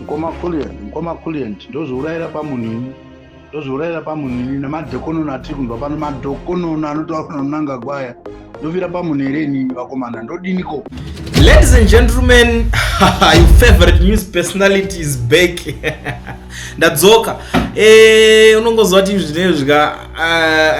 Mukoma Kulliant, mukoma Kulliant, ndozviurayira pamunhu ini. Ndozviurayira pamunhu ini nemadhokonono atiri kunzwa pano, madhokonono anotaurwa naMnangagwa aya. Ndofira pamunhu here inini vakomana, ndodiniko? Ladies and gentlemen, your favorite news personality is back. Ndadzoka. Unongoziva kuti zvinezvi ka,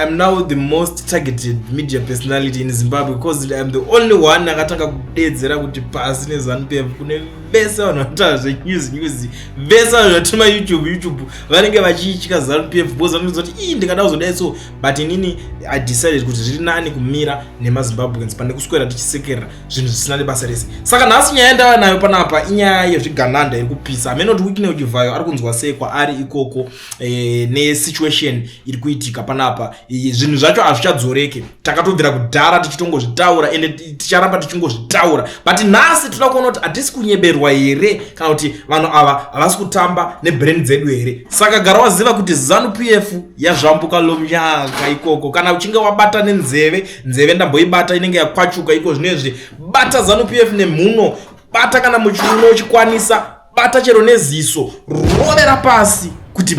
I'm now the most targeted media personality in Zimbabwe because I'm the only one akatanga kudedzera kuti pasi neZANU PF. Kune vese vanhu vanotaura zvenews news, vese vanhu vatuma YouTube YouTube vanenge vachiitya ZANU PF because vanoziva kuti ii ndingada kuzodai so, but inini I decided kuti zviri nani kumira nemaZimbabweans pane kuswera tichisekerera zvinhu zvisina nebasa rese. Saka nhasi nyaya yandava nayo panapa inyaya yezvigananda iri kupisa. Hameno kuti Wicknell Chivhayo ari kunzwa sei kwaari ikoko nesituation iri kuitika panapa. Zvinhu zvacho hazvichadzoreke, takatobvira kudhara tichitongozvitaura ende ticharamba tichingozvitaura, but nhasi toda kuona kuti hatisi kunyeberwa here kana kuti vanhu ava havasi kutamba nebrain dzedu here. Saka gara waziva kuti ZANU PF yazvambuka lomnyaka ikoko. Kana uchinge wabata nenzeve, nzeve ndamboibata inenge yakwachuka iko zvinezvi. Bata ZANU PF nemhuno, bata kana muchiuno uchikwanisa, bata chero neziso, rovera pasi kuti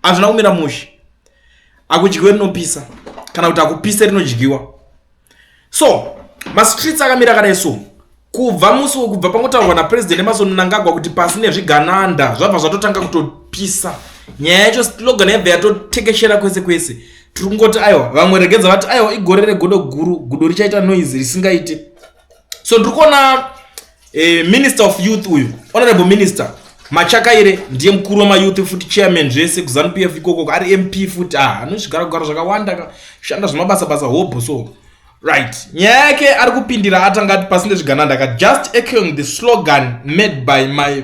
hazvina kumira mushe. Akudyiwe rinopisa kana kuti akupise rinodyiwa. So mastreets akamira akadai so kubva musi kubva pangotaurwa naPresident Emmerson Mnangagwa kuti pasi nezvigananda, zvabva zvatotanga kutopisa. Nyaya yacho, slogan yabva yatotekeshera kwese kwese. Tiri kungoti aiwa, vamwe regedza vati aiwa, igore regodo guru, gudo richaita noise risingaite. So ndiri kuona Minister of Youth uyu, Honorable Minister Machakaire, ndiye mukuru wemayouth futi, chairman zvese kuZANU PF ikoko, ari MP futi. Ah, anozvigara kugara zvakawanda, shanda zvemabasa basa hobho. So right, nyaya yake ari kupindira, atanga ati pasi nezvigananda ka, "Just echoing the slogan made by my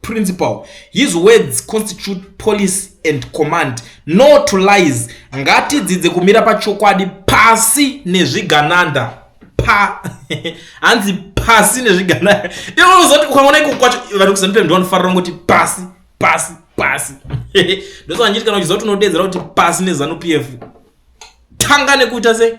principal. His words constitute policy and command. No to lies. Ngatidzidze kumira pachokwadi. Pasi nezvigananda." Pa hanzi pasi nezvigananda. Iwe ukaona iko kwacho vari kuZANU PF ndovanofarira ngoti pasi pasi pasi. Ndosaka ndichiti kana uchiziva kuti unodedzera kuti pasi neZANU PF, tanga nekuita se,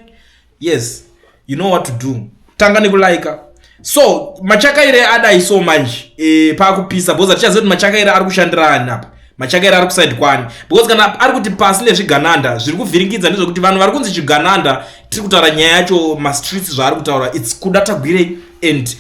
yes, you know what to do, tanga nekulaika. So Machakaire adai so manje paakupisa because hatichaziva kuti Machakaire ari kushandira ani apa, Machakaire ari kuside kwani, because kana ari kuti pasi nezvigananda, zviri kuvhiringidza ndezvekuti vanhu vari kunzi chigananda, tiri kutaura nyaya yacho mastreets zvaari kutaura, it's Kuda Tagwirei and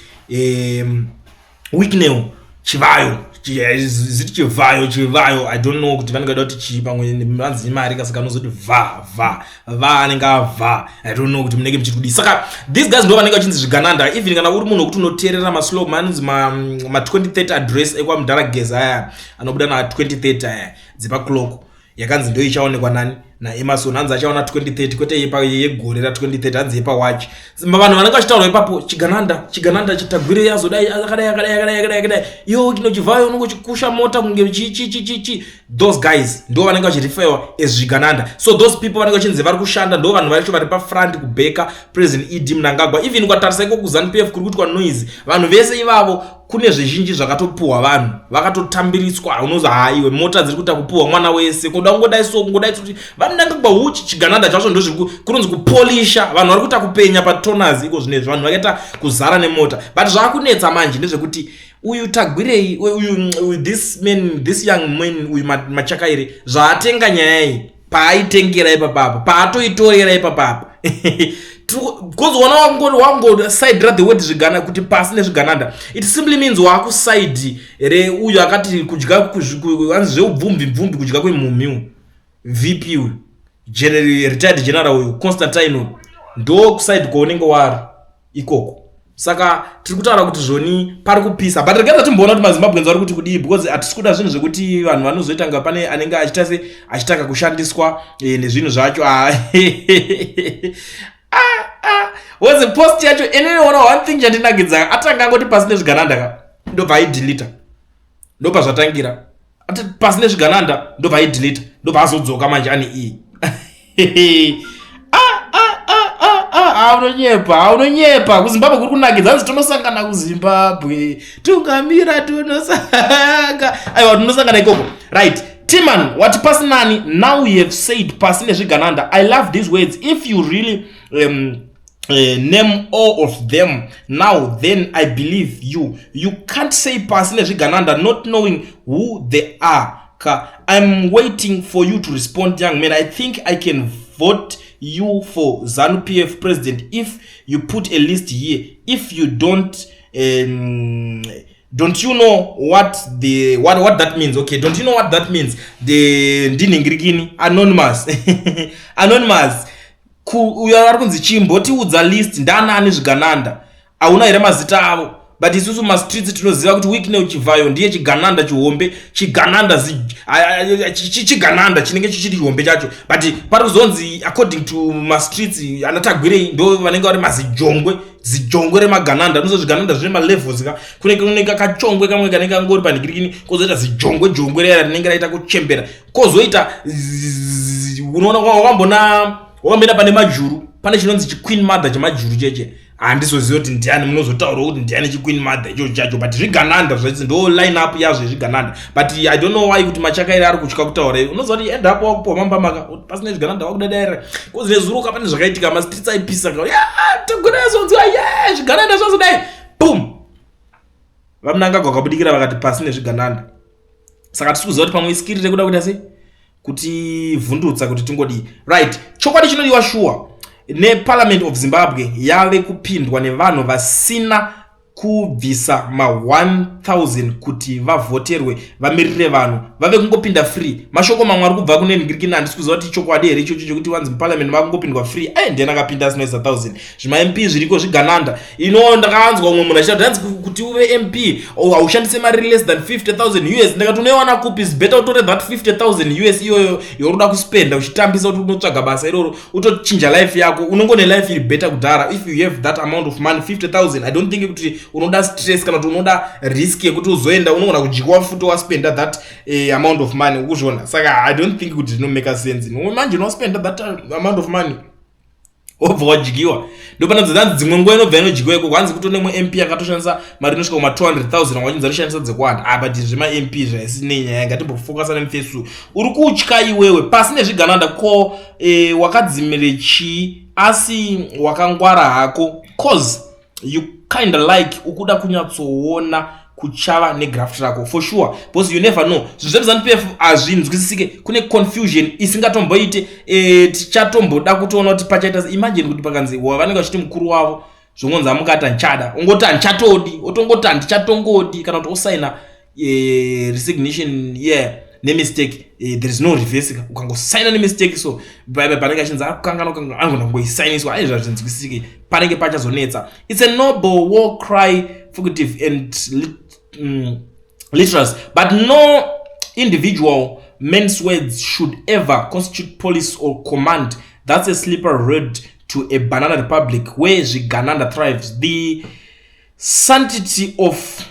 Wicknell Chivayo. Ziti Chivhayo, Chivhayo, I don't know kuti vanenge vada kuti chii. Pamwe vanzi imari kasaka anozoti vha vha vha, anenge avha. I don't know kuti munenge muchiri kudii. Saka these guys ndo vanenge vachinzi zvigananda. Even kana uri munhu wekuti unoteerera maslow anonzi ma2030 address ekwamudhara Geza aya anobuda na2030 aya dzepaclock yakanzi ndo ichaonekwa nani naEmmerson, hanzi achaona 2030, kwete yegore ra2030, hanzi yepawachi. Vanhu vanenge vachitaurwa ipapo chigananda, chigananda chitagwire yazodai, akadai akadai akadai akadai akadai, iyo kinochivhayo unonge uchikusha mota kunge chi chi chi chi chi. Those guys ndo vanenge vachirifewa as zvigananda. So those people vanenge vachinzi vari kushanda, ndo vanhu vacho vari pafront kubheka President ED Mnangagwa. Even ukatarisa iko kuZANU PF kuri kuitwa noise, vanhu vese ivavo kune zvizhinji zvakatopuhwa, vanhu vakatotambiriswa. Unozi haiwe, mota dziri kuita kupuhwa mwana wese, kuda kungodai so, kungodai so, vaMnangagwa huchi chigananda chacho ndozviri kunonzi kupolisha. Vanhu vari kuita kupenya patoners iko zvinezvi, vanhu vakaita kuzara nemota. But zvaakunetsa manje ndezvekuti uyu Tagwirei uyu, this man, this young man uyu Machakaire, zvaatenga nyaya iyi, paaitengera ipapapa, paatoitorera ipapapa, because wana wangosaidira the word zvigana, kuti pasi nezvigananda, it simply means waakusaidi reuyu akati kudya anzi zveubvumbi bvumbi kudya kwemhumhi, VP uyu, retired general uyu Constantine, ndo kusaidi kwaunenge wari ikoko. Saka tiri kutaura kuti zvoni pari kupisa, but regadza timboona kuti maZimbabweans vari kuti kudii, because hatisi kuda zvinhu zvekuti vanhu vanozoita nga pane anenge achiita se achitanga kushandiswa nezvinhu zvacho. Ah, ah, was post yacho inini ona one thing chandinakidza, atanga angoti pasi nezvigananda ka, ndobva aidelita, ndobva zvatangira. Ati pasi nezvigananda, ndobva aidelita, ndobva azodzoka manje ane iyi. Ah, unonyepa, unonyepa. KuZimbabwe kuri kunakidza, hanzi tonosangana kuZimbabwe, tungamira, tonosanga, aiwa, tinosangana ikoko. Right, Timan wati pasi nani. "Now you have said pasi nezvigananda. I love these words. If you really Name all of them now, then I believe you. You can't say pasi nezvigananda not knowing who they are ka. I'm waiting for you to respond, young man. I think I can vote you for ZANU PF president if you put a list here. If you don't you know what the what that means? Okay, don't you know what that means? The ndinhingirikini anonymous, anonymous uyo ari kunzi chimbotiudza list, ndanani zvigananda? Hauna here mazita avo? But isusu mastreets tinoziva kuti Wicknell Chivhayo ndiye chigananda chihombe, chigananda chigananda chinenge chichiri chihombe chacho. But pari kuzonzi according to mastreets, anaTagwirei ndo vanenge vari mazijongwe, zijongwe remagananda. Unozo zvigananda zvine malevels ka. Kunenge kunenge kachongwe kamwe kanenge kangori panhingirikini, kozoita zijongwe jongwe rera rinenge raita kuchembera, kozoita unoona wakambona wakamboenda pane majuru, pane chinonzi chiqueen mother chemajuru cheche. Handizozivi kuti ndiani, munozotaurawo kuti ndiani chiqueen mother ichocho chacho. But zvigananda zvaiti ndo line up yazvo zvigananda. But I don't know why kuti Machakairi ari kutya kutaura. Unoziva kuti end up wakupiwa mambamaka pasina zvigananda wakudadaira kozi nezuruka pane zvakaitika, mastreets aipisa ka, togona zonzwa ye zvigananda zvazodai, boom, VaMnangagwa vakabudikira vakati pasi nezvigananda. Saka tisi kuziva kuti pamwe iskiri rekuda kuita sei, kuti vhundutsa kuti tingodii. Right, chokwadi chinodiwa shuwa neParliament of Zimbabwe yave kupindwa nevanhu vasina kubvisa ma1000 kuti vavhoterwe vamirire vanhu, vave kungopinda free. Mashoko mamwe ari kubva kune ngirikini, handisi kuziva kuti chokwadi here ichocho chekuti vanzi muparliament vakungopindwa free. Ai, ndiani akapinda asinoisa 1000? ZvimaMP zviriko zvigananda. Ino ndakanzwa umwe munhu achiti hanzi kuti uve MP haushandise mari less than 50,000 US. Ndakati unoiwana kupi? Is better utore that 50,000 US iyoyo yoruda kuspenda uchitambisa kuti unotsvaga basa iroro, utochinja life yako, unongone life iri better kudhara. If you have that amount of money, 50,000, I don't think kuti unoda stress kana kuti unoda risk yekuti uzoenda unogona kudyiwa futi waspenda that amount of money, ukuzviona. Saka I don't think kuti zvinomake sense. Manje unospenda that amount of money, wobva wadyiwa, ndopanadzanzi dzimwe nguva inobva inodyiwa ikoko. Hanzi kuto nemwe MP akatoshandisa mari inosvika kuma 200 000, wachinzi arishandisa dzekuwanda. Ah, but zvemaMP zvaisinei nyaya, ngatimbofokasa nemufesu uri kutya iwewe. Pasi nezvigananda. Ko wakadzimire chii? Asi wakangwara hako, cause you kind of like ukuda kunyatsoona kuchava negraft rako for sure, because you never know. Zvinhu zveZANU PF hazvinzwisisike, kune confusion isingatomboite. Tichatomboda kutoona kuti pachaita. Imagine kuti pakanzi vanenge vachiti mukuru wavo zvongonzi amukati handichada, ongoti handichatodi, otongoti handichatongodi, kana kuti osaina resignation, yeah, nemistake. There is no reverse. Ukangosaina nemistake, so panenge achinzi akukangana, anogona kungoisainiswa. Aizva zvinzwisisike, panenge pachazonetsa. It's a noble war cry, fugitive and literals, but no individual man's words should ever constitute policy or command. That's a slippery road to a banana republic where zvigananda thrives. The sanctity of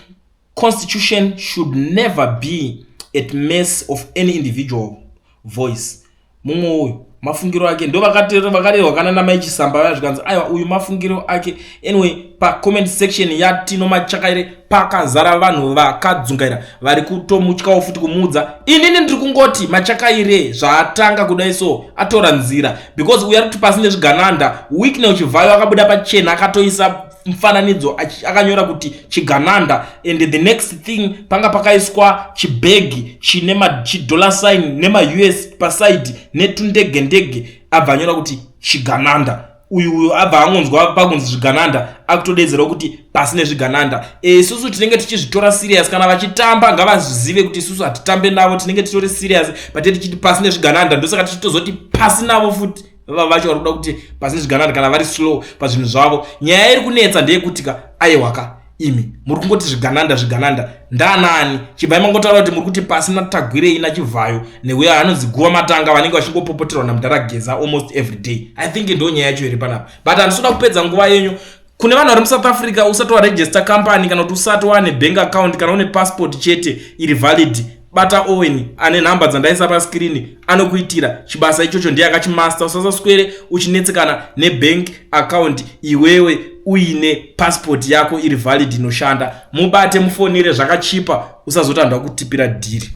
constitution should never be at mercy of any individual voice. Mumwe uyu mafungiro ake ndo vakarerwa kana namai Chisamba vaya, zvikanzi aiwa, uyu mafungiro ake. Anyway, pacomment section yaTino Machakaire pakazara vanhu vakadzungaira vari kutomutyawo futi kumuudza. Inini ndiri kungoti Machakaire zvaatanga kudai so atora nzira, because uyu ari kuti pasi nezvigananda. Wicknell Chivhayo akabuda pachena akatoisa mufananidzo, akanyora kuti chigananda, and the next thing panga pakaiswa chibhegi chine chidollar sign nemaUS paside netundege ndege, abva anyora kuti chigananda. Uyu uyu abva angonzwa pakunzi zvigananda, akutodedzerawo kuti pasi nezvigananda. Isusu tinenge tichizvitora serious. Kana vachitamba ngavazive kuti isusu hatitambe navo, tinenge titori serious pate tichiti pasi nezvigananda. Ndosaka tichitozoti pasi navo futi vava vacho vari kuda kuti pasi nezvigananda kana vari slow pazvinhu zvavo. Nyaya iri kunetsa ndeyekuti ka, aiwaka, imi muri kungoti zvigananda, zvigananda, ndanani? Chibvai mangotaura kuti muri kuti pasi naTagwirei naChivhayo neuya anonzi Guva Matanga, vanenge vachingopopoterwa naMudharageza almost every day. I think ndo nyaya yacho iri panapa, but handisoda kupedza nguva yenyu. Kune vanhu vari muSouth Africa, usati waregister company kana kuti usati wane bank account, kana une passport chete iri valid, bata Owen ane nhamba dzandaisa paskirini, anokuitira chibasa ichocho, ndiye akachimaster. Usasaswere uchinetsekana nebank account iwewe uine passport yako iri valid inoshanda. Mubate, mufonere, zvakachipa, usazoti hanhu akutipira dhiri.